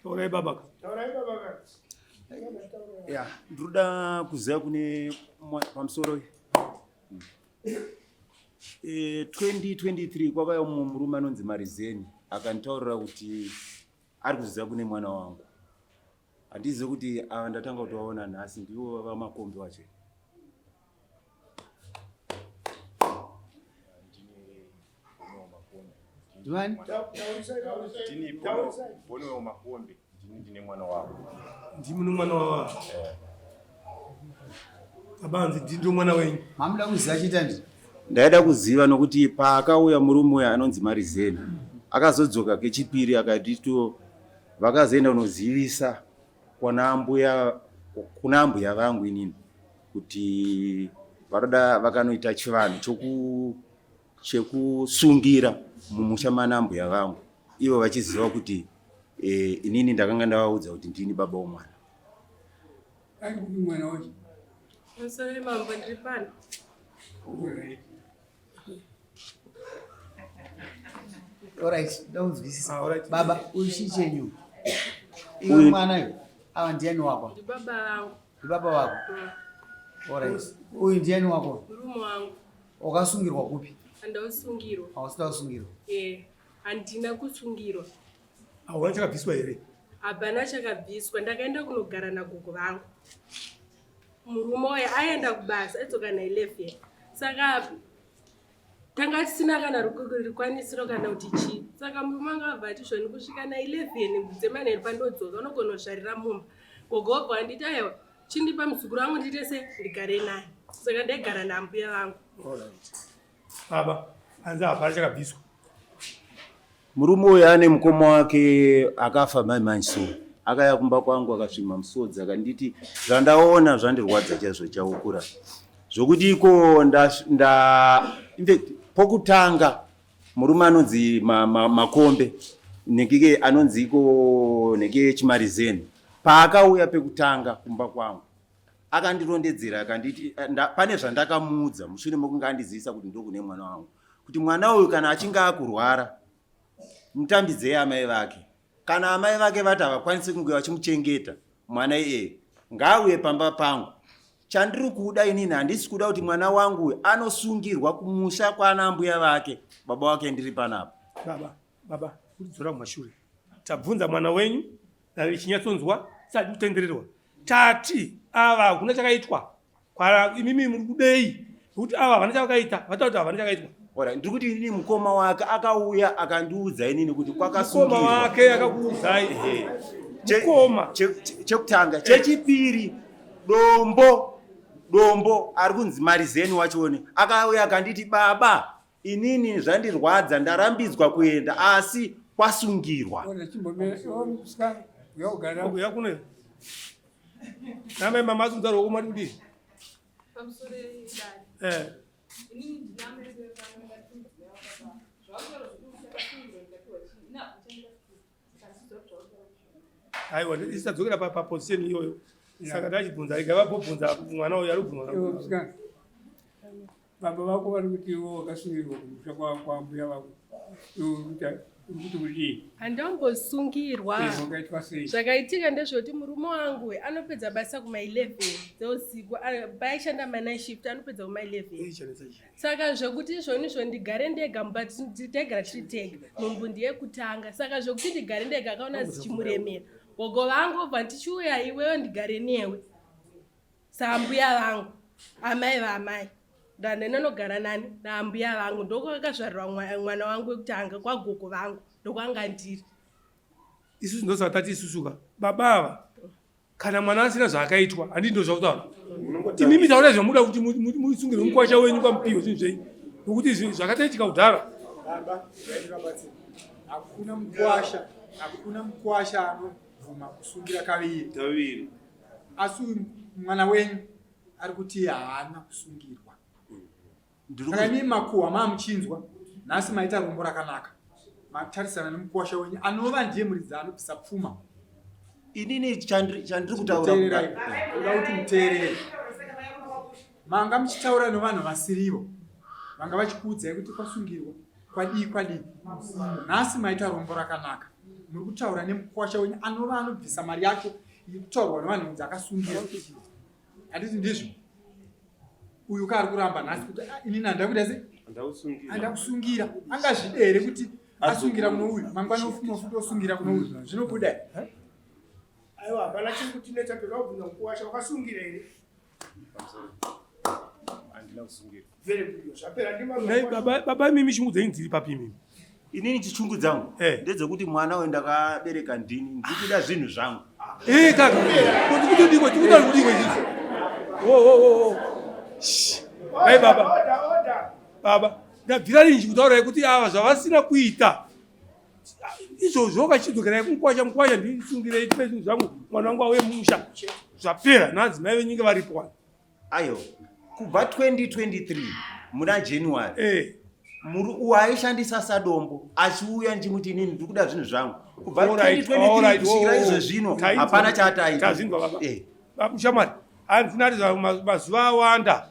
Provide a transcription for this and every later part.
Taurai baba ka. Taurai baba ka. Ya, ndinoda kuziva kune pamusoro. 2023 eh, kwakauya mumwe murume anonzi Marizeni akanditaurira kuti ari kuziva kune mwana wangu. Handizivi kuti ava ndatanga kutovaona nhasi ndivo vava makombi wacho. Ndivani? Ndini Bonwell Makombe, ndini ndine mwana wavo. Ndimi nomwana wavo. Baba hanzi ndini ndomwana wenyu. Mamuda kuziva chiita ndi? Ndaida kuziva nokuti paakauya murume uya anonzi Marizeni akazodzoka kechipiri akati to vakazoenda kunozivisa kwana ambuya kuna ambuya vangu inini kuti vanoda vakanoita chivanhu choku chekusungira mumusha mana ambuya vangu ivo vachiziva kuti e, inini ndakanga ndavaudza kuti ndini baba womwana. Ari kupi mwana wacho? Sorry mambo, ndiri pano. Alright, ndakunzwisisa. Ah, alright. Baba, uyu chii chenyu? Iwe Uyu- mwana iwe. Ava ndiani wako? Ndi baba vangu. Ndi baba wako. Alright. Uyu ndiani wako? Murume wangu. Wakasungirwa kupi? Handausungirwa. Hausina kusungirwa. Eh, handina kusungirwa. Hauna chakabviswa here? Hapana chakabviswa. Ndakaenda kunogara nagogo vangu. Murume uya aenda kubasa aidzoka na 11. Saka tanga tisina kana rukwanisiro kana kuti chii. Saka murume wanga abva ati zvoni kusvika na 11 dzemanheru pandodzoka unogona kuzvarira mumba. Gogo wabva wanditi aiwa chindipa muzukuru wangu ndiite se ndigare naye. Saka ndaigara naambuya vangu. Baba, hanzi hapana chakabviswa. Murume uyu ane mukoma wake akafa mai manje so akaya kumba kwangu akasvima musodzi akanditi zvandaona zvandirwadza chaizvo chaukura zvokuti iko nda, nda infact pokutanga murume anonzi makombe ma, ma nekike anonzi iko neke chimarizeni paakauya pekutanga kumba kwangu akandirondedzera akanditi pane zvandakamuudza mushure mekunge andizivisa kuti ndokune mwana wangu kuti mwana uyu kana achinge akurwara mutambidzei amai vake kana amai vake vati havakwanisi kunge vachimuchengeta mwana iyeye ngaauye pamba pangu chandiri kuda inini handisi kuda kuti mwana wangu uyu anosungirwa kumusha kwaana ambuya vake baba wake ndiri panapa baba baba kuridzora kumashure tabvunza mwana wenyu dare richinyatsonzwa tisati kutendererwa tati ava hakuna chakaitwa kwara imimi muri kudei nekuti ava havana chavakaita vataura kuti havana chakaitwa Ora, ndiri kuti inini mukoma wake akauya akandiudza inini kuti mukoma kwakasungirwa wake akakuudzai mukoma Chekutanga, chechipiri dombo dombo ari kunzi marizeni wachone akauya akanditi baba Inini zvandirwadza ndarambidzwa kuenda asi kwasungirwa. Uya kuno. Namai mama asimudza ruoko mati kudii? Pamusoro idare. Eh. Inini ndinamai vepano ndati zvakutaura zvekuti chakasungirwa ndikapiwa chii. Ina kuchandira Aiwa isadzokera pa pa position iyoyo. Saka ndachibvunza rega vabvunza mwana uyu ari kubvunza. Baba vako vari kuti iwe wakasungirwa kumusha kwambuya vako. Iwe uri kuti kudii? Handambosungirwa. Wakaitwa sei? Zvakaitika ndezvekuti murume wangu anopedza basa kuma 11 dzeusiku paaishanda manight shift anopedza kuma 11. Saka zvekuti izvoni izvo ndigare ndega mumba taigara tiri tega nhumbu ndeyekutanga saka zvekuti ndigare ndega akaona zichimuremera. Gogo vangu obva ndichiuya iwewe ndigare newe. Saambuya vangu amai vaamai ndandanogara nani naambuya vangu ndokwakazvarirwa mwana wangu wekutanga kwagogo vangu ndokwanga ndiri. Isusu ndosaka tati isusuka baba ava kana mwana asina zvaakaitwa handii ndozvakutaura imimi taurai zvamuda kuti musungirwe mukwasha wenyu kwamupiwe zvinhu zvenyu nokuti zvakataitika kudhara. Baba hakuna mukwasha hakuna mukwasha anobvuma kusungira kaviri kaviri asi uyu mwana wenyu ari kuti haana kusungirwa saka imi makuhwa maamuchinzwa nhasi maita rombo rakanaka matarisana nemukuwasha wenyu anova ndiye muridzi anobvisa pfuma inini chandiri kutaura kuda kuti muteerere manga muchitaura nevanhu vasirivo vanga vachikuudzai kuti kwasungirwa kwadii kwadii nhasi maita rombo rakanaka. Muri kutaura nemukwasha wenyu anova anobvisa mari yacho iri kutaurwa nevanhu kunzi akasungira. Handiti ndizvo? Uyu ka ari kuramba nhasi kuti ah, inini handida kuita sei? Handakusungira. Angazvide here kuti asungira kuno uyu mangwana ofuta osungira kuno uyu zvinobuda here? Aiwa, hapana chiri kutinetsa toda kubvunza mukuwasha wakasungira here? Handina kusungira. Very good. Zvapera ndima. Nei baba baba imimi shungu dzenyu dziri papi imimi? Inini chishungu dzangu eh. ndedzekuti mwana uyu ndakabereka ndini ndikuda zvinhu zvangu. Eh kaka. Kuti kuti ndiko tikuda kuti ndiko izvi. Oh oh oh. oh. Shh. Nei baba. Order, order. Baba, ndabvira rinji kutaura kuti ava zvavasina kuita. Izvozvo kachidzokerai kumukwasha mukwasha ndisungirei tipe zvinhu zvangu mwana wangu auye mumusha. Zvapera nadzimai venyika varipo wani. Ayo, kubva 2023 muna January eh. muri uwo aishandisa sadombo achiuya ndichimuti inini ndiri kuda zvinhu zvangu kubva 2023 kusvikira izvo zvino hapana chaati aita. Tazvinzwa baba. Eh. Shamwari, hanzi nati mazuva awanda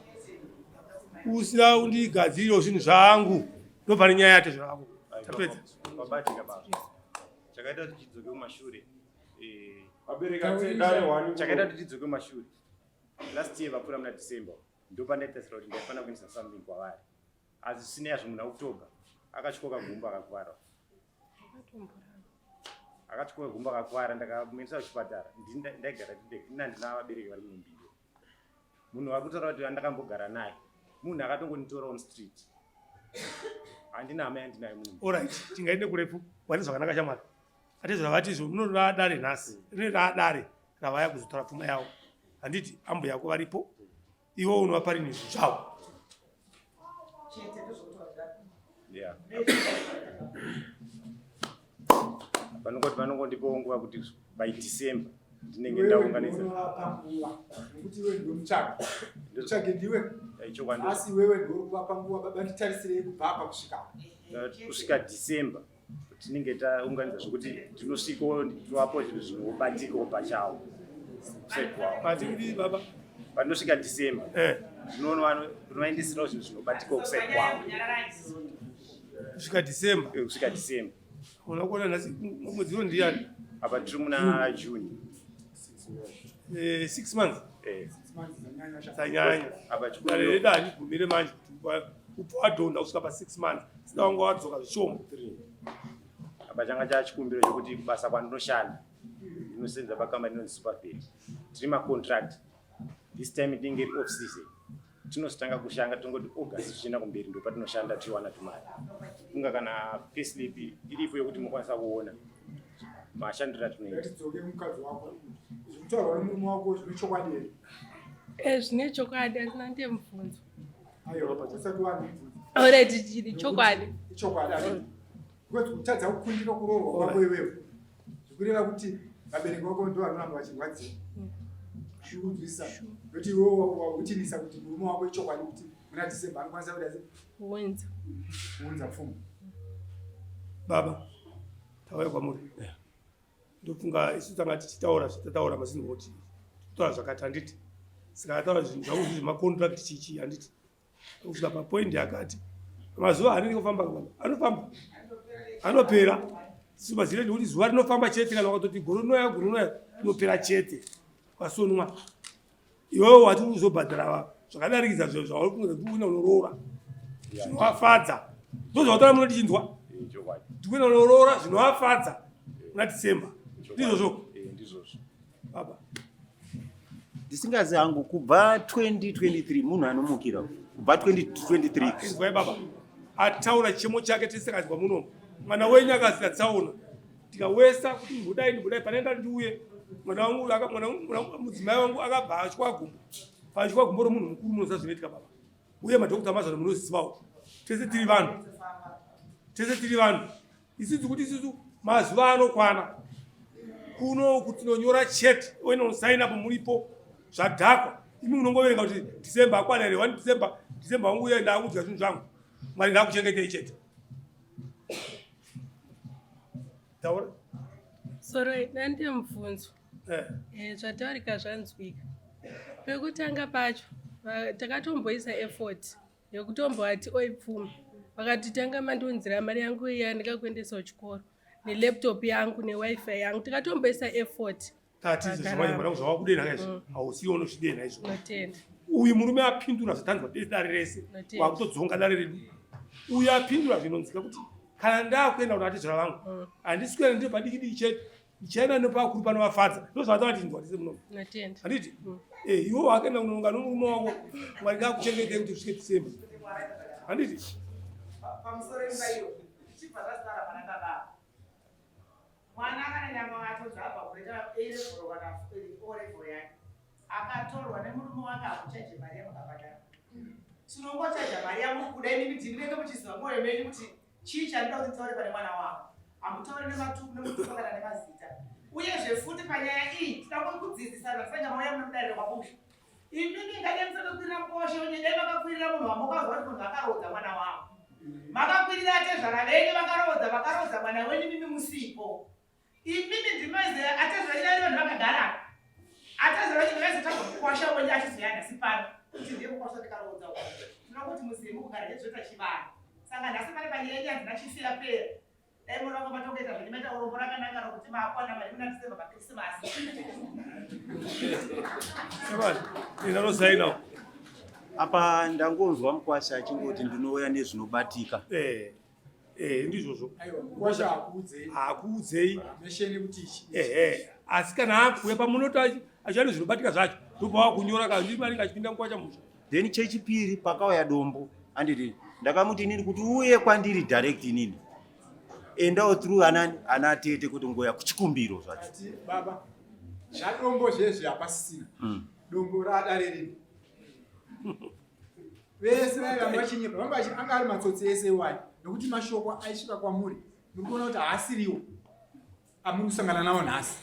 usina undigadziriro zvinhu zvangu ndobva nenyaya yate zvako. Tapedza. Chakaita kuti tidzoke kumashure. Eh, chakaita kuti tidzoke kumashure. Last year vapfuura muna December ndopandaitarisira kuti ndaifanira kuendesa something kwavari asi zvisinei hazvo muna October akatyoka gumbo akakuvara akatyoka gumbo akakuvara ndakamuendesa kuchipatara ndaigara ini handina vabereki vari munombiyo munhu vari kutaura kuti andakambogara naye munhu akatongonditora on street handina hama yandinayo muno orit tingaende kurefu wati zvakanaka shamwari atezvara vati izvo munoda dare nhasi rine dare ravaya kuzotora pfuma yavo handiti ambuya yako varipo iwe unovapa rini zvinhu zvavo vanongoti vanongondipawo nguva kuti by december ndinenge ndaunganidza nekuti iwe ndiwe mutsvage mutsvage ndiwe asi iwewe ndiwe kuvapa nguva baba nditarisirei kubva apa kusvika kusvika december tinenge taunganidza zvekuti tinosvikawo tovapo zvinhu zvinobatikawo pachawo baba panosvika december eh. ndinovaendeserawo zvinhu zvinobatikawo kuside kwavo kusvika december eh, kusvika december unakuona nhasi mwedzi uno ndiyani apa tiri muna june eh, six months dzanyanya apa chikureeda handigumire manje kuti ubva wadhonda kusvika pa six months sida wanga wadzoka zvishoma apa changa chachikumbiro chekuti kubasa kwandinoshanda ndinosenza pakambani inonzi superfed tiri macontract this time tinenge iri off season tinozotanga kushanga tongoti august tichienda kumberi ndopatinoshanda tichiwana tumari kunga kana payslip iripo yekuti mokwanisa kuona mashandiro atinoita tidzoke mukadzi wako zvikutaurwa nemurume wako zvine chokwadi here eh, zvine chokwadi asina ndiye mubvunzo aiwa usati wane mubvunzo alright chiri chokwadi ichokwadi because kutadza kukundika kuroorwa kwako iwewe zvikureva kuti vabereki vako ndo vanoramba vachirwadziwa zvikunzwisa nokuti iwewe wakutinisa kuti murume wako ichokwadi kuti muna december anokwanisa kuda se kuunza kuunza pfuma baba tauya kwamuri ndofunga isu tanga tichitaura zvatataura masinoti kutaura zvakati handiti saka ataura zvinhu zvangu zvi zvemacontract chichi handiti kusvika papoindi akati mazuva anenge kufamba anofamba anopera simazive ndikuti zuva rinofamba chete kana wakatoti gore rinoya gore rinoya rinopera chete ukasonwa iwewe wati uzobhadhara zvakadarikidza zvinhu zvauri kunge kuti uina unoroora zvinovafadza ndozvautaura muno tichinzwa tikuina unoroora zvinovafadza muna december ndizvozvo baba ndisingazi hangu kubva 2023 munhu anomukira kubva 2023 inzwai baba ataura chichemo chake tisinganzwa muno mwana wenyu akasira tsaona tikawesa kuti ndibudai ndibudai pane ndati ndiuye mwana wangu mwana mudzimai wangu akabva atya gumbo paatya gumbo romunhu mukuru munoziva zvinoitika baba uye madhokota mazano munozivawo tese tiri vanhu tese tiri vanhu isusu kuti isusu mazuva anokwana kuno uku tinonyora chete oinosaina apo muripo zvadhakwa imi munongoverenga kuti december akwana here one december december wangu uye ndaakudya zvinhu zvangu mwari ngaakuchengetei chete taura sorry ndandine mubvunzo eh. eh, zvataurika zvanzwika pekutanga pacho takatomboisa effort yekutombovati oipfuma vakati tanga mandiunzira mari yangu iya ndikakuendesa kuchikoro Nelaptop yangu newifi yangu tikatomboisa effort. Tati izvo zvamanje mwana zvawakudenha kaizvi mm. hausiwo unozvidenha izvo. Notenda. Uyu murume apindura zvatanzwa dare rese wakutodzonga dare redu. Uyu apindura zvinonzika kuti kana ndakuenda kuna atezvara vangu mm. handisi kuenda ndiro padiki diki chete ndichaenda nepakuru panovafadza ndozvavatava tinzwa tese muno handiti mm. eh, iwe wakaenda kunonga nomurume wako mwari ngakuchengetei kuti usvike december handiti pamusoro imba iyo tichibva tazara pana baba mwana kana nyama atodza abva kuita A level kana O level yake akatorwa nemurume wake hamuchaje mari yamakabhadhara tinongochaja mari yamuri kuda imimi ndinenge muchiziva mwoyo menyu kuti chii chandida kuti nditaure pane mwana wangu hamutaure nematuku nemutuko kana nemazita uyezve futi panyaya iyi tida kudzidzisana tisanyama uya munomudariro kwabusha imimi ngadai musatokwirira mukosha wenyu dai makakwirira munhu wamukazwa kuti munhu akaroodza mwana wangu makakwirira atezvara venyu vakaroodza vakaroodza mwana wenyu mimi musipo Imimi ndinoziva atezvara venyu vanhu vakagara apa. Atezvara venyu vaizotsvaga mukwasha wenyu achizouya nhasi pano kuti ndiye mukwasha ndikaroodza uko. Tinoda kuti muzive mukugara nezvinoita chivanhu. Saka nhasi pane panyaya yenyu handina chifira pera. Dai muramba matongoita zvenyu maita urombo rakanaka rokuti makwana mari muna December paKrisimasi. Ndinosaina. Apa ndangonzwa mukwasha achingoti ndinouya nezvinobatika. Eh. Eh, ndizvozvo hakuudzei ehe asi kana akuuya pamunoti achiva nezvinobatika zvacho ndobva wakunyora kandimanenge achipinda mukwasha musha then chechipiri pakauya dombo anditi ndakamuti inini kuti uye kwandiri direct inini endawo through anani ana tete kuti ngoya kuchikumbiro zvacho baba zvadombo zvezvi hapasisina mm. dombo radare rino vese vaiva vanga vachinyepa vanga vachi anga ari matsotsi ese iwayo nokuti mashoko aisvika kwamuri muri kuona kuti haasiriwo amuri kusangana nawo nhasi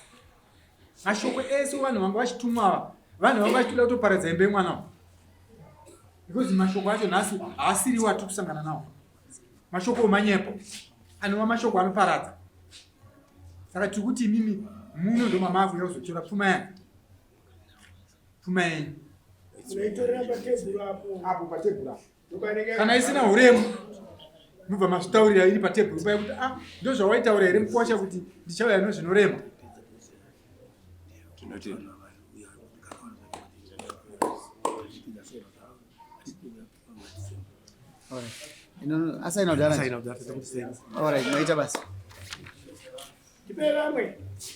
mashoko ese vanhu vanga vachitumwa ava vanhu vanga vachitoda kutoparadza imba yemwana wa because mashoko acho nhasi haasiriwo atiri kusangana nawo mashoko omanyepo anova mashoko anoparadza saka tiri kuti imimi muno ndomamakuya kuzotora pfuma yanyu pfuma yenyu Unoitorera patebhuru apo. Apo patebhuru apo. Kana isina uremu mubva mazvitaurira iri patebhuru paya kuti ah ndozvawaitaura here mukuwasha kuti ndichauya nozvinorema. Tinotenda. Asaina kudhara. All right, maita basa. Tipere vamwe.